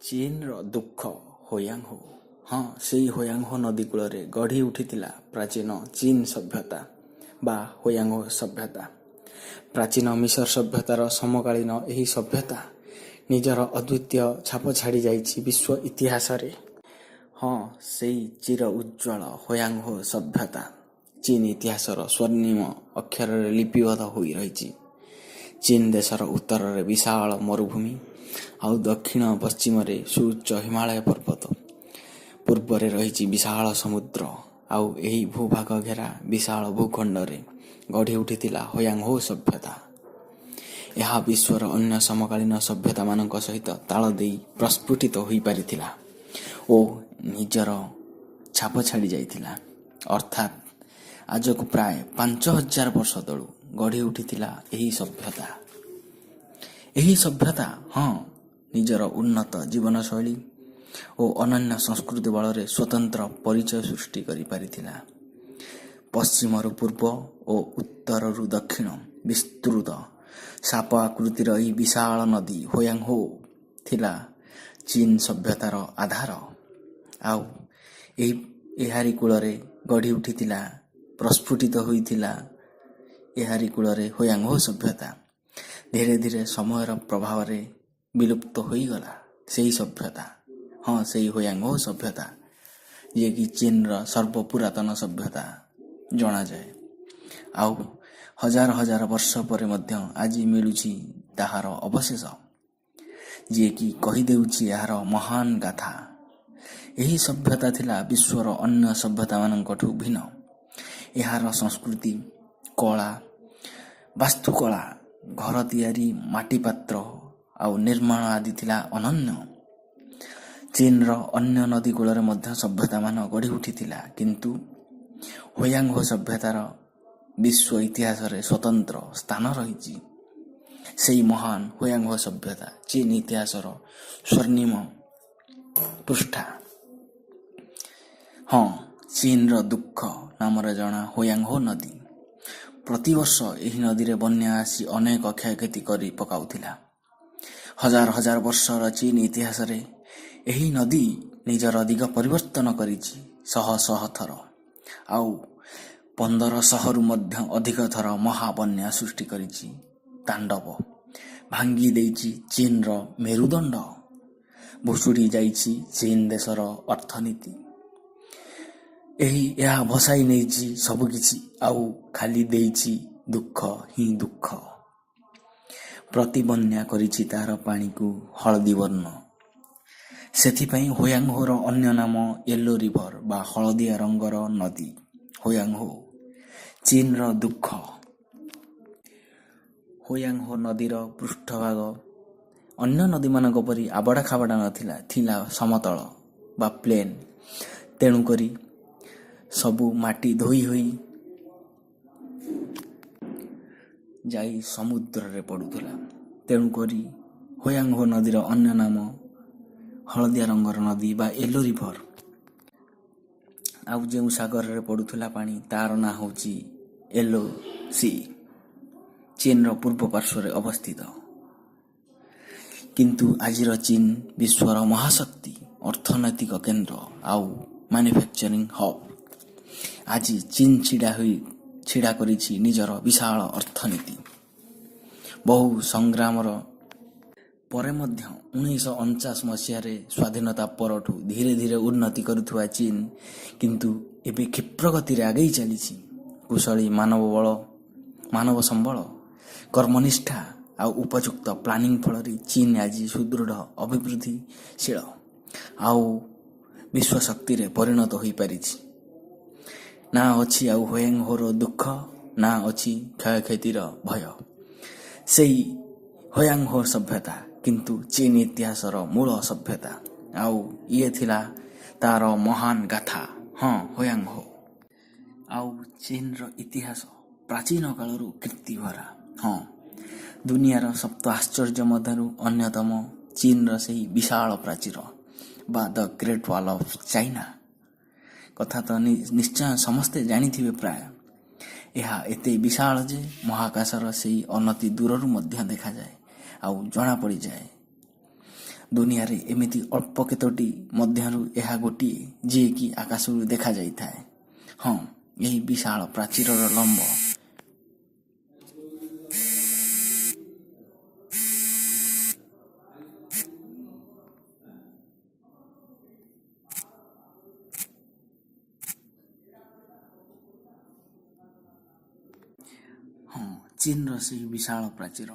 ଚୀନର ଦୁଃଖ ହୋୟାଙ୍ଗହୋ। ହଁ, ସେଇ ହୋୟାଙ୍ଗହୋ ନଦୀ କୂଳରେ ଗଢ଼ି ଉଠିଥିଲା ପ୍ରାଚୀନ ଚୀନ ସଭ୍ୟତା ବା ହୋୟାଙ୍ଗହୋ ସଭ୍ୟତା। ପ୍ରାଚୀନ ମିଶର ସଭ୍ୟତାର ସମକାଳୀନ ଏହି ସଭ୍ୟତା ନିଜର ଅଦ୍ୱିତୀୟ ଛାପ ଛାଡ଼ି ଯାଇଛି ବିଶ୍ୱ ଇତିହାସରେ। ହଁ, ସେଇ ଚିର ଉଜ୍ଜ୍ୱଳ ହୋୟାଙ୍ଗହୋ ସଭ୍ୟତା ଚୀନ ଇତିହାସର ସ୍ୱର୍ଣ୍ଣିମ ଅକ୍ଷରରେ ଲିପିବଦ୍ଧ ହୋଇ ରହିଛି। ଚୀନ ଦେଶର ଉତ୍ତରରେ ବିଶାଳ ମରୁଭୂମି ଆଉ ଦକ୍ଷିଣ ପଶ୍ଚିମରେ ସୁଉଚ୍ଚ ହିମାଳୟ ପର୍ବତ, ପୂର୍ବରେ ରହିଛି ବିଶାଳ ସମୁଦ୍ର। ଆଉ ଏହି ଭୂଭାଗ ଘେରା ବିଶାଳ ଭୂଖଣ୍ଡରେ ଗଢ଼ି ଉଠିଥିଲା ହୋୟାଙ୍ଗହୋ ସଭ୍ୟତା। ଏହା ବିଶ୍ୱର ଅନ୍ୟ ସମକାଳୀନ ସଭ୍ୟତାମାନଙ୍କ ସହିତ ତାଳ ଦେଇ ପ୍ରସ୍ଫୁଟିତ ହୋଇପାରିଥିଲା ଓ ନିଜର ଛାପ ଛାଡ଼ି ଯାଇଥିଲା। ଅର୍ଥାତ୍ ଆଜକୁ ପ୍ରାୟ 5000 ବର୍ଷ ତଳୁ ଗଢ଼ି ଉଠିଥିଲା ଏହି ସଭ୍ୟତା। ଏହି ସଭ୍ୟତା, ହଁ, ନିଜର ଉନ୍ନତ ଜୀବନଶୈଳୀ ଓ ଅନନ୍ୟ ସଂସ୍କୃତି ବଳରେ ସ୍ୱତନ୍ତ୍ର ପରିଚୟ ସୃଷ୍ଟି କରିପାରିଥିଲା। ପଶ୍ଚିମରୁ ପୂର୍ବ ଓ ଉତ୍ତରରୁ ଦକ୍ଷିଣ ବିସ୍ତୃତ ସାପ ଆକୃତିର ଏହି ବିଶାଳ ନଦୀ ହୋୟାଙ୍ଗହୋ ଥିଲା ଚୀନ ସଭ୍ୟତାର ଆଧାର। ଆଉ ଏହାରି କୂଳରେ ଗଢ଼ି ଉଠିଥିଲା, ପ୍ରସ୍ଫୁଟିତ ହୋଇଥିଲା ଏହାରି କୂଳରେ ହୋୟାଙ୍ଗହୋ ସଭ୍ୟତା। ଧୀରେ ଧୀରେ ସମୟର ପ୍ରଭାବରେ ବିଲୁପ୍ତ ହୋଇଗଲା ସେହି ସଭ୍ୟତା। ହଁ, ସେଇ ହୋୟାଙ୍ଗହୋ ସଭ୍ୟତା, ଯିଏକି ଚୀନର ସର୍ବପୁରାତନ ସଭ୍ୟତା ଜଣାଯାଏ। ଆଉ ହଜାର ହଜାର ବର୍ଷ ପରେ ମଧ୍ୟ ଆଜି ମିଳୁଛି ତାହାର ଅବଶେଷ, ଯିଏକି କହିଦେଉଛି ଏହାର ମହାନ ଗାଥା। ଏହି ସଭ୍ୟତା ଥିଲା ବିଶ୍ୱର ଅନ୍ୟ ସଭ୍ୟତାମାନଙ୍କଠୁ ଭିନ୍ନ। ଏହାର ସଂସ୍କୃତି, କଳା, ବାସ୍ତୁକଳା, ଘର ତିଆରି, ମାଟିପାତ୍ର ଆଉ ନିର୍ମାଣ ଆଦି ଥିଲା ଅନନ୍ୟ। ଚୀନର ଅନ୍ୟ ନଦୀ କୂଳରେ ମଧ୍ୟ ସଭ୍ୟତାମାନ ଗଢ଼ି ଉଠିଥିଲା, କିନ୍ତୁ ହୋୟାଙ୍ଗହୋ ସଭ୍ୟତାର ବିଶ୍ୱ ଇତିହାସରେ ସ୍ୱତନ୍ତ୍ର ସ୍ଥାନ ରହିଛି। ସେଇ ମହାନ ହୋୟାଙ୍ଗହୋ ସଭ୍ୟତା ଚୀନ ଇତିହାସର ସ୍ୱର୍ଣ୍ଣିମ ପୃଷ୍ଠା। ହଁ, ଚୀନର ଦୁଃଖ ନାମରେ ଜଣା ହୋୟାଙ୍ଗହୋ ନଦୀ। ପ୍ରତିବର୍ଷ ଏହି ନଦୀରେ ବନ୍ୟା ଆସି ଅନେକ କ୍ଷୟକ୍ଷତି କରି ପକାଉଥିଲା। ହଜାର ହଜାର ବର୍ଷର ଚୀନ ଇତିହାସରେ ଏହି ନଦୀ ନିଜର ଦିଗ ପରିବର୍ତ୍ତନ କରିଛି ଶହ ଶହ ଥର, ଆଉ 1500ରୁ ମଧ୍ୟ ଅଧିକ ଥର ମହାବନ୍ୟା ସୃଷ୍ଟି କରିଛି ତାଣ୍ଡବ। ଭାଙ୍ଗି ଦେଇଛି ଚୀନର ମେରୁଦଣ୍ଡ, ଭୁଷୁଡ଼ି ଯାଇଛି ଚୀନ ଦେଶର ଅର୍ଥନୀତି। ଏହା ଭସାଇ ନେଇଛି ସବୁକିଛି ଆଉ ଖାଲି ଦେଇଛି ଦୁଃଖ ହିଁ ଦୁଃଖ। ପ୍ରତି ବନ୍ୟା କରିଛି ତାର ପାଣିକୁ ହଳଦୀ ବର୍ଣ୍ଣ। ସେଥିପାଇଁ ହୋୟାଙ୍ଗହୋର ଅନ୍ୟ ନାମ ୟେଲୋ ରିଭର ବା ହଳଦିଆ ରଙ୍ଗର ନଦୀ। ହୋୟାଙ୍ଗହୋ, ଚୀନର ଦୁଃଖ। ହୋୟାଙ୍ଗହୋ ନଦୀର ପୃଷ୍ଠଭାଗ ଅନ୍ୟ ନଦୀମାନଙ୍କ ପରି ଆବଡ଼ା ଖାବଡ଼ା ନଥିଲା, ଥିଲା ସମତଳ ବା ପ୍ଲେନ୍। ତେଣୁକରି ସବୁ ମାଟି ଧୋଇ ହୋଇ ଯାଇ ସମୁଦ୍ରରେ ପଡୁଥିଲା। ତେଣୁକରି ହୋୟାଙ୍ଗହୋ ନଦୀର ଅନ୍ୟ ନାମ ହଳଦିଆ ରଙ୍ଗର ନଦୀ ବା ୟେଲୋ ରିଭର। ଆଉ ଯେଉଁ ସାଗରରେ ପଡୁଥିଲା ପାଣି, ତାର ନାଁ ହେଉଛି ୟେଲୋ ସି। ଚୀନର ପୂର୍ବ ପାର୍ଶ୍ୱରେ ଅବସ୍ଥିତ। କିନ୍ତୁ ଆଜିର ଚୀନ ବିଶ୍ୱର ମହାଶକ୍ତି, ଅର୍ଥନୈତିକ କେନ୍ଦ୍ର ଆଉ ମାନୁଫ୍ୟାକ୍ଚରିଂ ହବ୍। ଆଜି ଚୀନ ଛିଡ଼ା କରିଛି ନିଜର ବିଶାଳ ଅର୍ଥନୀତି। ବହୁ ସଂଗ୍ରାମର ପରେ ମଧ୍ୟ 1949 ମସିହାରେ ସ୍ୱାଧୀନତା ପରଠୁ ଧୀରେ ଧୀରେ ଉନ୍ନତି କରୁଥିବା ଚୀନ କିନ୍ତୁ ଏବେ କ୍ଷିପ୍ର ଗତିରେ ଆଗେଇ ଚାଲିଛି। କୁଶଳୀ ମାନବ ସମ୍ବଳ, କର୍ମନିଷ୍ଠା ଆଉ ଉପଯୁକ୍ତ ପ୍ଲାନିଂ ଫଳରେ ଚୀନ ଆଜି ସୁଦୃଢ଼, ଅଭିବୃଦ୍ଧିଶୀଳ ଆଉ ବିଶ୍ୱଶକ୍ତିରେ ପରିଣତ ହୋଇପାରିଛି। ନା ଅଛି ଆଉ ହୋୟାଙ୍ଗହୋର ଦୁଃଖ, ନା ଅଛି କ୍ଷୟକ୍ଷତିର ଭୟ। ସେଇ ହୋୟାଙ୍ଗହୋ ସଭ୍ୟତା କିନ୍ତୁ ଚୀନ ଇତିହାସର ମୂଳ ସଭ୍ୟତା, ଆଉ ଇଏ ଥିଲା ତାର ମହାନ ଗାଥା। ହଁ, ହୋୟାଙ୍ଗହୋ ଆଉ ଚୀନର ଇତିହାସ ପ୍ରାଚୀନ କାଳରୁ କୀର୍ତ୍ତିଭରା। ହଁ, ଦୁନିଆର ସପ୍ତ ଆଶ୍ଚର୍ଯ୍ୟ ମଧ୍ୟରୁ ଅନ୍ୟତମ ଚୀନର ସେହି ବିଶାଳ ପ୍ରାଚୀର ବା the Great Wall of China କଥା ତ ନିଶ୍ଚୟ ସମସ୍ତେ ଜାଣିଥିବେ ପ୍ରାୟ। ଏହା ଏତେ ବିଶାଳ ଯେ ମହାକାଶର ସେଇ ଅନତି ଦୂରରୁ ମଧ୍ୟ ଦେଖାଯାଏ ଆଉ ଜଣାପଡ଼ିଯାଏ। ଦୁନିଆରେ ଏମିତି ଅଳ୍ପ କେତୋଟି ମଧ୍ୟରୁ ଏହା ଗୋଟିଏ, ଯିଏକି ଆକାଶରୁ ଦେଖାଯାଇଥାଏ। ହଁ, ଏହି ବିଶାଳ ପ୍ରାଚୀରର ଲମ୍ବ ହଁ, ଚୀନର ସେହି ବିଶାଳ ପ୍ରାଚୀର,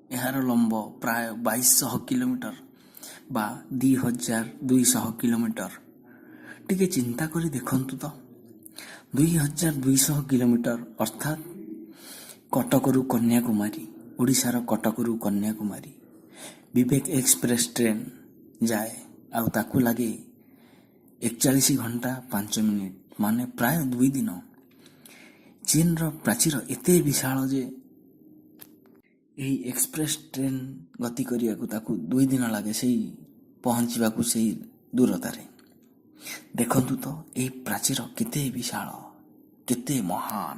ଏହାର ଲମ୍ବ ପ୍ରାୟ 2200 କିଲୋମିଟର ବା 2200 କିଲୋମିଟର। ଟିକେ ଚିନ୍ତା କରି ଦେଖନ୍ତୁ ତ, 2200 କିଲୋମିଟର, ଅର୍ଥାତ୍ କଟକରୁ କନ୍ୟାକୁମାରୀ, ଓଡ଼ିଶାର କଟକରୁ କନ୍ୟାକୁମାରୀ ବିବେକ ଏକ୍ସପ୍ରେସ୍ ଟ୍ରେନ୍ ଯାଏ, ଆଉ ତାକୁ ଲାଗେ 41 ଘଣ୍ଟା 5 ମିନିଟ୍, ମାନେ ପ୍ରାୟ 2 ଦିନ। ଚୀନର ପ୍ରାଚୀର ଏତେ ବିଶାଳ ଯେ ଏହି ଏକ୍ସପ୍ରେସ୍ ଟ୍ରେନ୍ ଗତି କରିବାକୁ ତାକୁ 2 ଦିନ ଲାଗେ ସେଇ ପହଞ୍ଚିବାକୁ ସେଇ ଦୂରତାରେ। ଦେଖନ୍ତୁ ତ ଏହି ପ୍ରାଚୀର କେତେ ବିଶାଳ, କେତେ ମହାନ।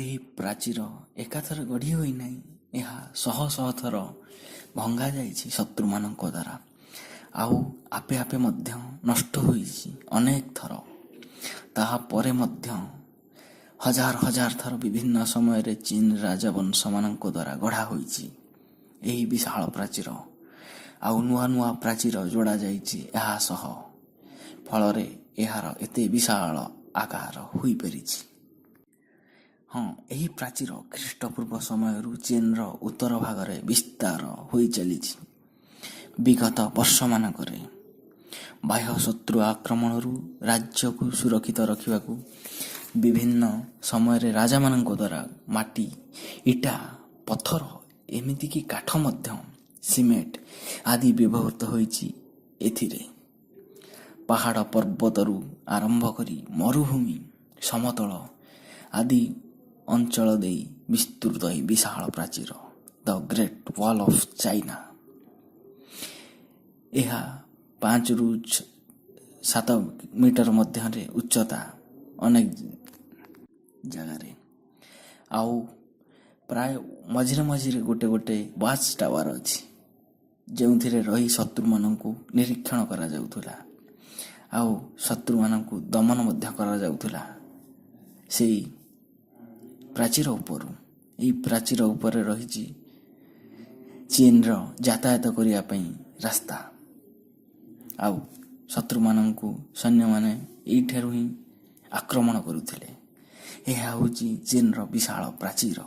ଏହି ପ୍ରାଚୀର ଏକାଥରେ ଗଢ଼ି ହୋଇନାହିଁ, ଏହା ଶହ ଶହ ଥର ଭଙ୍ଗା ଯାଇଛି ଶତ୍ରୁମାନଙ୍କ ଦ୍ୱାରା, ଆଉ ଆପେ ଆପେ ମଧ୍ୟ ନଷ୍ଟ ହୋଇଛି ଅନେକ ଥର। ତାହାପରେ ମଧ୍ୟ ହଜାର ହଜାର ଥର ବିଭିନ୍ନ ସମୟରେ ଚୀନ ରାଜବଂଶମାନଙ୍କ ଦ୍ୱାରା ଗଢ଼ା ହୋଇଛି ଏହି ବିଶାଳ ପ୍ରାଚୀର, ଆଉ ନୂଆ ନୂଆ ପ୍ରାଚୀର ଯୋଡ଼ା ଯାଇଛି ଏହା ସହ। ଫଳରେ ଏହାର ଏତେ ବିଶାଳ ଆକାର ହୋଇପାରିଛି। ହଁ, ଏହି ପ୍ରାଚୀର ଖ୍ରୀଷ୍ଟପୂର୍ବ ସମୟରୁ ଚୀନର ଉତ୍ତର ଭାଗରେ ବିସ୍ତାର ହୋଇ ଚାଲିଛି। ବିଗତ ବର୍ଷମାନଙ୍କରେ ବାହ୍ୟ ଶତ୍ରୁ ଆକ୍ରମଣରୁ ରାଜ୍ୟକୁ ସୁରକ୍ଷିତ ରଖିବାକୁ ବିଭିନ୍ନ ସମୟରେ ରାଜାମାନଙ୍କ ଦ୍ୱାରା ମାଟି, ଇଟା, ପଥର, ଏମିତିକି କାଠ ମଧ୍ୟ, ସିମେଣ୍ଟ ଆଦି ବ୍ୟବହୃତ ହୋଇଛି ଏଥିରେ। ପାହାଡ଼ ପର୍ବତରୁ ଆରମ୍ଭ କରି ମରୁଭୂମି, ସମତଳ ଆଦି ଅଞ୍ଚଳ ଦେଇ ବିସ୍ତୃତ ଏହି ବିଶାଳ ପ୍ରାଚୀର, the Great Wall of China. ଏହା 5ରୁ 7 ମିଟର ମଧ୍ୟରେ ଉଚ୍ଚତା ଅନେକ ଜାଗାରେ, ଆଉ ପ୍ରାୟ ମଝିରେ ମଝିରେ ଗୋଟେ ଗୋଟେ ୱାଚ୍ ଟାୱାର ଅଛି, ଯେଉଁଥିରେ ରହି ଶତ୍ରୁମାନଙ୍କୁ ନିରୀକ୍ଷଣ କରାଯାଉଥିଲା ଆଉ ଶତ୍ରୁମାନଙ୍କୁ ଦମନ ମଧ୍ୟ କରାଯାଉଥିଲା ସେଇ ପ୍ରାଚୀର ଉପରୁ। ଏହି ପ୍ରାଚୀର ଉପରେ ରହିଛି ଚୀନର ଯାତାୟାତ କରିବା ପାଇଁ ରାସ୍ତା, ଆଉ ଶତ୍ରୁମାନଙ୍କୁ ସୈନ୍ୟମାନେ ଏଇଠାରୁ ହିଁ ଆକ୍ରମଣ କରୁଥିଲେ। ଏହା ହେଉଛି ଚୀନର ବିଶାଳ ପ୍ରାଚୀର,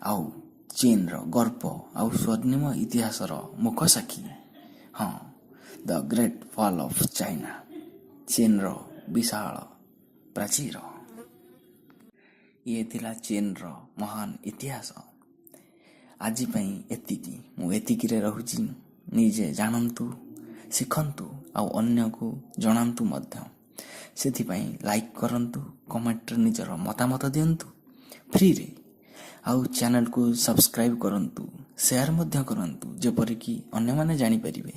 ଆଉ ଚୀନର ଗର୍ବ ଆଉ ସ୍ୱର୍ଣ୍ଣିମ ଇତିହାସର ମୁଖସାକ୍ଷୀ। ହଁ, the Great Wall of China, ଚୀନର ବିଶାଳ ପ୍ରାଚୀର। ଇଏ ଥିଲା ଚୀନର ମହାନ ଇତିହାସ। ଆଜି ପାଇଁ ଏତିକି, ମୁଁ ଏତିକିରେ ରହୁଛି। ନିଜେ ଜାଣନ୍ତୁ, ଶିଖନ୍ତୁ ଆଉ ଅନ୍ୟକୁ ଜଣାନ୍ତୁ ମଧ୍ୟ। ସେଥିପାଇଁ ଲାଇକ୍ କରନ୍ତୁ, କମେଣ୍ଟରେ ନିଜର ମତାମତ ଦିଅନ୍ତୁ ଫ୍ରିରେ, ଆଉ ଚ୍ୟାନେଲକୁ ସବସ୍କ୍ରାଇବ୍ କରନ୍ତୁ, ସେୟାର ମଧ୍ୟ କରନ୍ତୁ, ଯେପରିକି ଅନ୍ୟମାନେ ଜାଣିପାରିବେ।